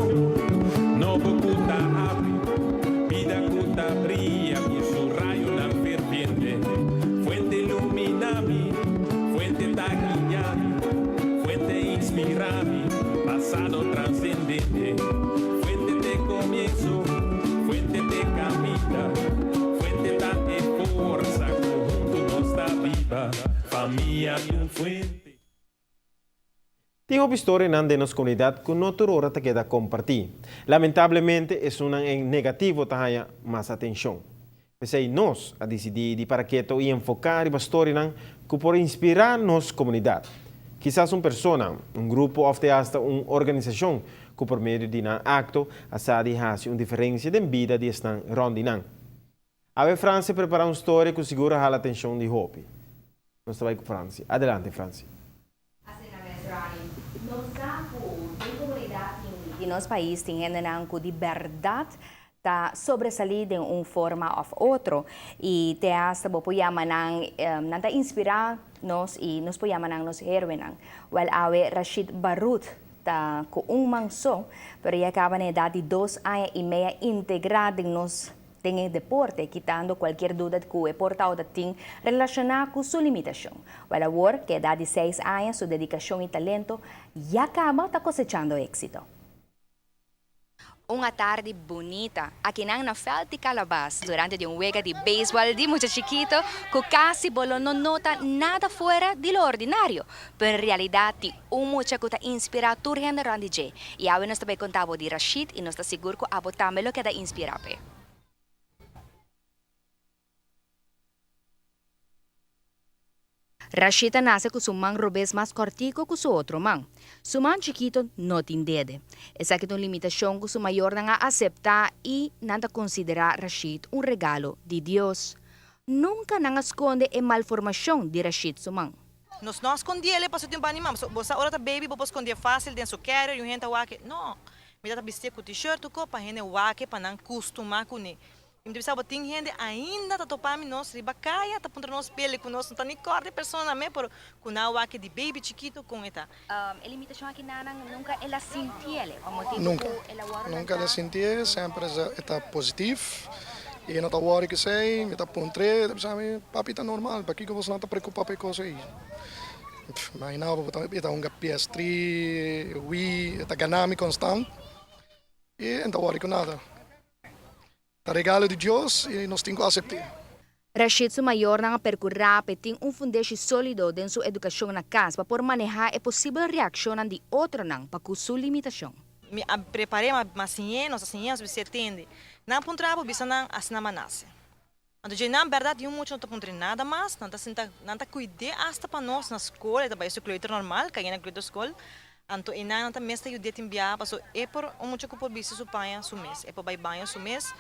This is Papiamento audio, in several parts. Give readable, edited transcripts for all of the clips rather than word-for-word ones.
Inspirashon nobo ku ta habri, bida ku ta bria ku su rayonan ferviente. Fuente lumina mi, fuente ta guia mi, fuente inspira mi, pasado transcendente. Fuente t'e comienso, fuente t'e caminda, fuente ta e forsa ku huntu nos ta biba, famia t'un fuente. Tin hopi storianan den nos komunidat ku no tur ora ta keda kompartí. Lamentablemente esunnan en negativo ta haña mas atenshon. P'esei nos a disidí di para keto i enfoká riba storianan ku por inspirá nos komunidat. Kisas un persona, un grupo òf te asta un organisashon ku por medio di nan akto a sa di hasi un diferensia den bida di esnan rònt di nan. Awe Francie a prepará un storia ku sigur a hala atenshon di hopi. Nos ta bai ku Francie. Adelante Francie. Asina mes Ronnie, nos sa ku den komunidat di nos pais tin hendenan ku di bèrdat ta sobresalí den un forma òf otro i te asta bo por yama nan, nan ta inspirá nos i nos por yama nan nos héroenan. Wèl awe Rashid Barut ta ku un man so, pero e a kaba na edat di dos aña i mei a integrá den nos den e deporte, kitando cualkier duda cu e por tawata tin relaciona cu su limitacion. Wel awor, cu edad di seis aña, su dedicacion y talento ya caba ta cosechando exito. Un atardi bunita akinan na veld di Calabas durante di un wega di beisbol di mucha chikito cu casi bo lo no nota nada fuera di lo ordinario, pero en realidad tin un mucha cu ta inspira tur hende rond di dje. I awe nos ta bai konta bo di Rashid i nos ta sigur ku abo tambe lo keda inspirá p'e. Rashid a nase ku su man robes mas kòrtiku ku su otro man. Su man chikitu no tin dede. Esaki ta un limitashon ku su mayornan a aseptá i nan ta konsiderá Rashid un regalo di Dios. Nunka nan a skonde e malformashon di Rashid su man. Nos no a skondiel e paso tin un bani mama. So bo sa ora ta baby bo por skondié fásil den su carrier i un hende ta wak e. No. Mi ta bistié ku t-shirt ku pa hende wak e pa nan kustumá kuné. I mi ta bisa bo tin hende ainda ta topa mi nos riba kaya ta puntra nos pele ku nos no ta ni kòrda e persona me pero ku nan a wak e di baby chikitu kon e ta. E limitashon aki nan nunka el a sintié pa motibu Nunka. ku el a wòrdu Nunka el a lantá. sintié, semper e ta positif. I no ta wòri ku esei, mi ta puntr'é, e ta bisa mi, Papi ta normal, pakiko boso no ta preokupá pa e kos ei? Imaginá bo, e ta hunga PS3, Wii, e ta gana mi konstant i e no ta wòri ku nada. Ta regalo di Dios i nos tin ku asept'é. Rashid su mayornan a perkurá p'e tin un fundeshi sólido den su edukashon na kas pa por manehá e posibel reakshonnan di otronan pa ku su limitashon. Mi a prepar'é, mi a siñ'é, nos a siñ'é, nos bis'é tende. Nan a puntra bo, bisa nan, asina m'a nase. Anto dje nan bèrdat yu mucha no ta puntr'é nada mas, nan ta sinta, nan ta kuid'é asta pa nos na skol, e ta bai su kleuter normal, kayé na kleuterskol, anto e nan nan ta mes ta yud'é tin biaha paso e por un mucha ku por bisti su paña su mes, e por bai baño su mes,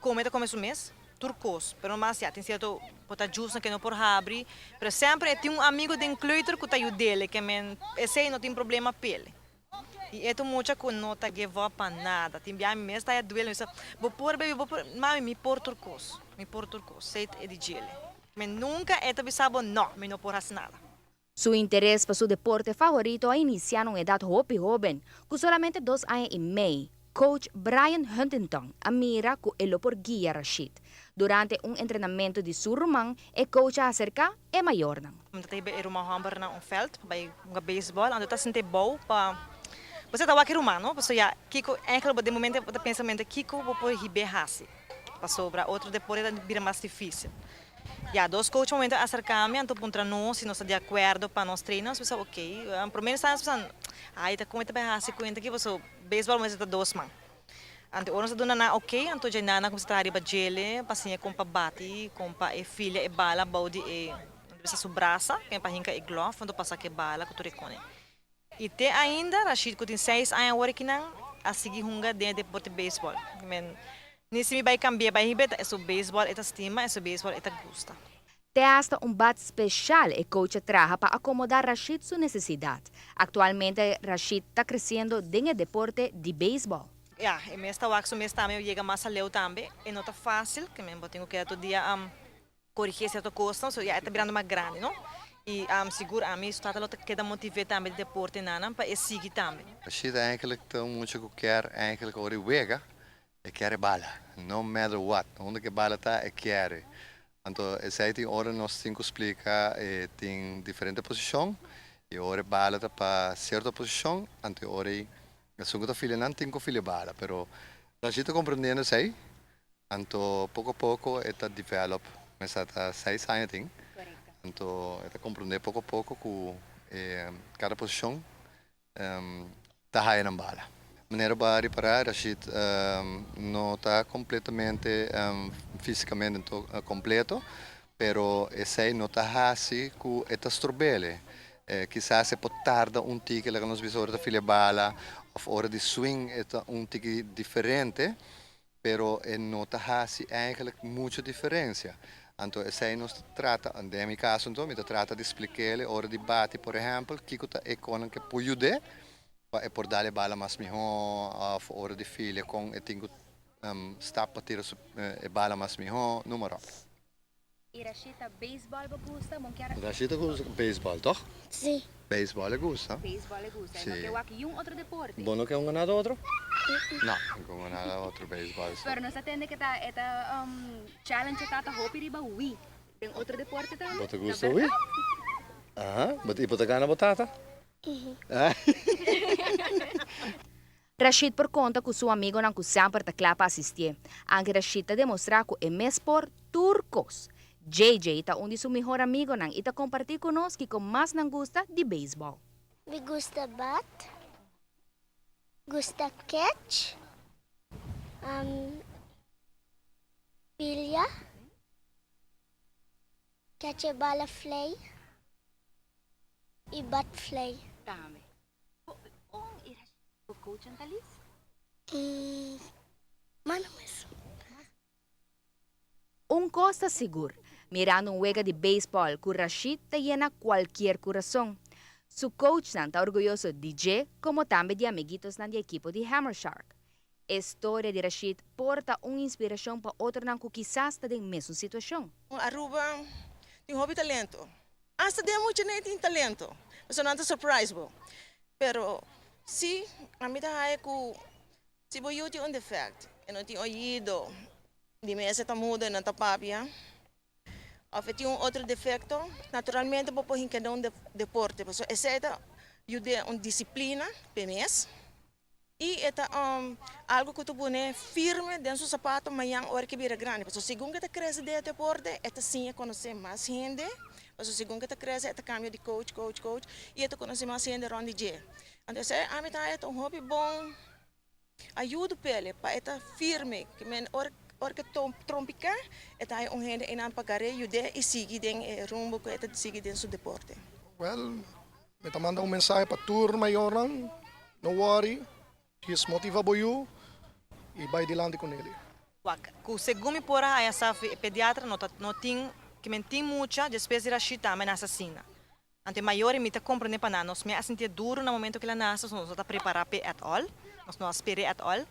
kome ta kome su mes. Tur kos, pero mas ya tin sierto por ta jusnan ke no por habri, pero semper e tin un amigo den kleuter ku ta yud'el, ke men esei no tin problema p'el. I e ta un mucha ku no ta give up pa nada, tin bia mi mes ta haya duel, mi bisa, bo por baby, bo por, mami mi por tur kos, mi por tur kos, esei ta e di djele. Men nunka e ta bisa bo no, mi no por hasi nada. Su interes pa su deporte favorito a inisiá na un edat hopi hóben. Ku solamente dos aña i mei, coach Brian Huntington a mira ku e lo por guia Rashid. Durante un entrenamentu di su ruman, e coach a aserká e mayornan. Mi ta hiba e ruman hòmber na un vèlt pa bai hunga beisbòl, anto ta sinti bou pa bo sa ta wak e ruman, no? Pasobra ya kiko èinkelijk bo den momento bo ta pensa mente kiko bo por hib'é hasi, pasobra otro deporte ta bira mas difísil. Ya, dos coach momento a acerca mi anto puntra nos si nos ta di acuerdo pa nos traina, nos bisa ok, prome instancia nos bisa ay ta con e ta bay haci cuenta aki paso baseball mester ta dos man. Anto ora nos a duna nan ok anto dje nan a cuminsa traha riba djele pa siña con pa bati, con pa e filia e bala bao di e bisa su brasa ken pa hinca e glove anto pa saca e bala cu tur e cone. Y te ainda Rashid cu tin seis aña awor akinan a sigui hunga den e deporte baseball. Men, ni si mi bay cambia bay hibe ta esun baseball e ta stima, esun baseball e ta gusta. Te hasta un bat special e coach a traha pa acomoda Rashid su necesidad. Actualmente Rashid ta creciendo den e deporte di baseball. Ya, e mes ta wak su mes tambe yega mas aleu tambe. E no ta facil, ke men bo tin cu keda tur dia. Corigi cierto cosnan, so ya e ta birando mas grandi, no? I sigur ami su tata lo ta keda motiv'é tambe di deporte nan pa e sigui tambe. Rashid eigenlijk ta un mucha ku kier eigenlijk ora e wega e kier e bala, no matter what, unda ku e bala ta e kier e. Anto esei tin ora nos tin ku splika e tin diferente posishon i ora e bala ta pa sierto posishon anto e ora ei esun ku ta filia nan tin ku filia e bala pero Rashid ta komprendiendo esei. Anto poko poko e ta develop, mester ta seis aña tin, anto e ta comprende poko poko ku e kada posishon ta haya nan bala. Manera bo a ripara Rashid no ta completamente fisicamente completo, pero esei no ta hasi ku e ta strobele. Kisas e por tarda un tiki laga nos bisa ora ta filia bala of ora di swing e ta un tiki diferente. Pero e no ta hasi eigenlijk mucho diferencia. Anto esey nos ta trata, den mi caso anto, mi ta trata di splik'ele ora di bati por ehempel, kico ta e conan ke por yud'e pa e por dal e bala mas miho of ora di filia con e tin cu stap pa tira su e bala mas miho, numero. Y Rashid ta baseball bo gusta? Bon kier. Rashid ta gusta baseball toch? Si. Baseball e gusta. Baseball e gusta. E no ke wak yun otro deporte. Bo no ke hunga nada otro? No, no ke hunga nada otro baseball so. Pero nos ta tende ke ta e ta challenge e tata hopi riba Wii. Den otro deporte tambe? Bo ta gusta Wii? Aha, y bo ta gana bo tata? Rashid por konta ku su amigonan ku semper ta kla pa asistié. Anke Rashid ta demostrá ku e mes por tur kos. JJ ta un di su mihor amigonan i ta kompartí ku nos kiko mas nan gusta di beisbòl. Mi gusta bat, gusta catch, pilia, catch e bala flay i bat flay. Tambe. Bo coach an ta lis? Mano mes. Un kos ta sigur, mirando un wega di beisbòl ku Rashid ta yena kualkier kurason. Su coachnan ta orguyoso di dje komo tambe di amiguitosnan di ekipo di Hammer Shark. E storia di Rashid por ta un inspirashon pa otronan ku kisas ta den mesun situashon. Aruba tin hopi talento. Hasta den mucha nei tin talento. Pasobra nan ta surprise bo. Pero si ami ta haya ku si bo yu tin un defect, e no tin oido, di mes e ta mudo e no ta papia, of e tin un otro defecto, naturalmente bo por hinca den un deporte pasobra esei ta yud'é un disciplina p'e mes. I e ta algu ku ta pone firme den su sapato mañan ora ke bira grandi. Pasobra segun ke ta krese den e deporte e ta siña konosé mas hende. Pasobra segun ke ta krese e ta kambia di coach, coach, coach i e ta konosé mas hende rònt di dje. Anto esei ami ta haña ta un hopi bon ayuda p'el pa e ta firme. Ke men ora ora ke trompiká e ta haña un hende einan pa gar'é, yud'é i sigui den e rumbo ku e ta sigui den su deporte. Wèl, Mi ta manda un mensahe pa tur mayornan, no worry, djis motiva bo yu y bay dilanti cu neli. Wak, ku segun mi por a haya sa e pediatra no ta no tin ke men tin mucha despues di Rashid tambe nase asina. Anto e mayor mi ta komprende pa nan nos mi a sintié duru na momento ku el a nase nos no ta prepara p'e at all, nos no a sper'é at all.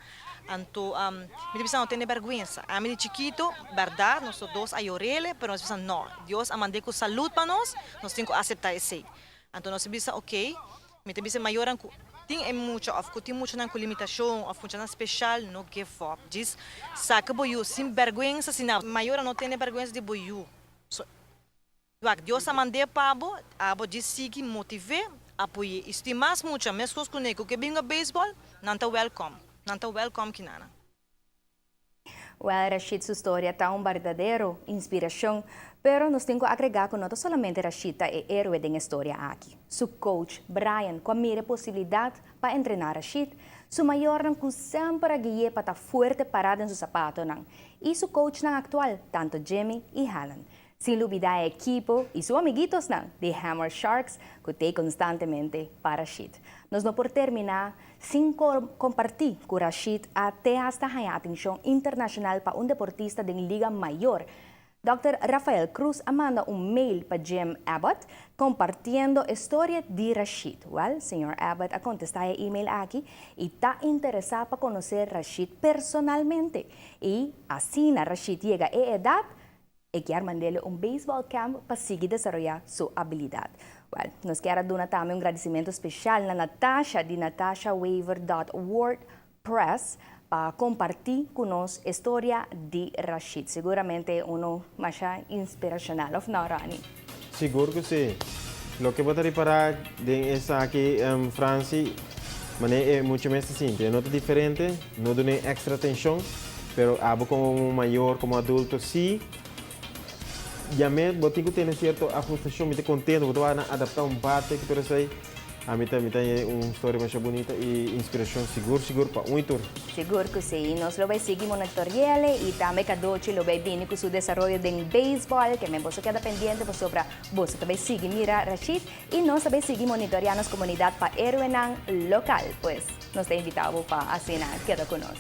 Anto mi ta bisa no tene bèrgwensa. Ami di chikitu bèrdat nos tur dos a yor'é pero nos bisa no, Dios a mand'é ku salud pa nos, nos tin ku aseptá esei. Anto nos a bisa ok, mi ta bisa e mayornan ku tin e mucha òf ku tin muchanan ku limitashon òf muchanan speshal no give up. Djis saka bo yu sin bèrgwensa si na mayornan no tene bèrgwensa di bo yu. So wak Dios a mand'é pa bo, abo djis sigui motiv'é, apoy'é. I si tin mas mucha meskos kuné ku ke bin hunga beisbòl, nan ta wèlkòm. Nan ta wèlkòm kinana. Wel, Rashid su storia ta un berdadero inspiracion, pero nos tin cu agrega cu no ta solamente Rashid ta e heroe den e storia aki. Su coach, Brian, cu a mira e posibilidad pa entrena Rashid, su mayornan cu semper a gui'e pa ta fuerte para den su zapatonan, y su coachnan actual, tanto Jimmy y Helen. Sin lubida e ekipo y su amiguitosnan di Hammer Sharks cu t'ey constantemente pa Rashid. Nos no por termina sin comparti cu Rashid a te hasta haña atencion internacional pa un deportista den Liga Mayor. Dòkter Rafael Cruz a manda un mail pa Jim Abbott compartiendo e storia di Rashid. Wel, señor Abbott a contesta e email aki y ta interesa pa conoce Rashid personalmente. Y asina Rashid yega e edad. E kier mand'e un baseball camp pa sigui desaroya su habilidad. Well, nos kier duna tambe un gradicimento special na Natasha di natashaweaver.wordpress pa comparti cu nos historia di Rashid. Seguramente uno mas inspiracional, of no, Rani? Sigur cu si. Loke bo ta ripara den esaki, Franci, e mucha mes asina, no ta diferente, no duna extra atencion, pero abo como mayor, como adulto, si, ya mi bo tin cu tin cierto ahustacion, mi ta contento, bo ta adapta un bate, cu tur esey. Ami tambe tin un historia mas bunita y inspiracion sigur, sigur pa un tur. Sigur cu si. Nos lo bay sigui monitorea y tambe Cadochi lo bay bini cu su desaroyo di baseball, kiermen bo keda pendiente pasobra bo tambe sigui mira Rashid y nos tambe sigui monitorea nos comunidad pa heroenan local. Pues nos ta invita pa asina keda cu nos.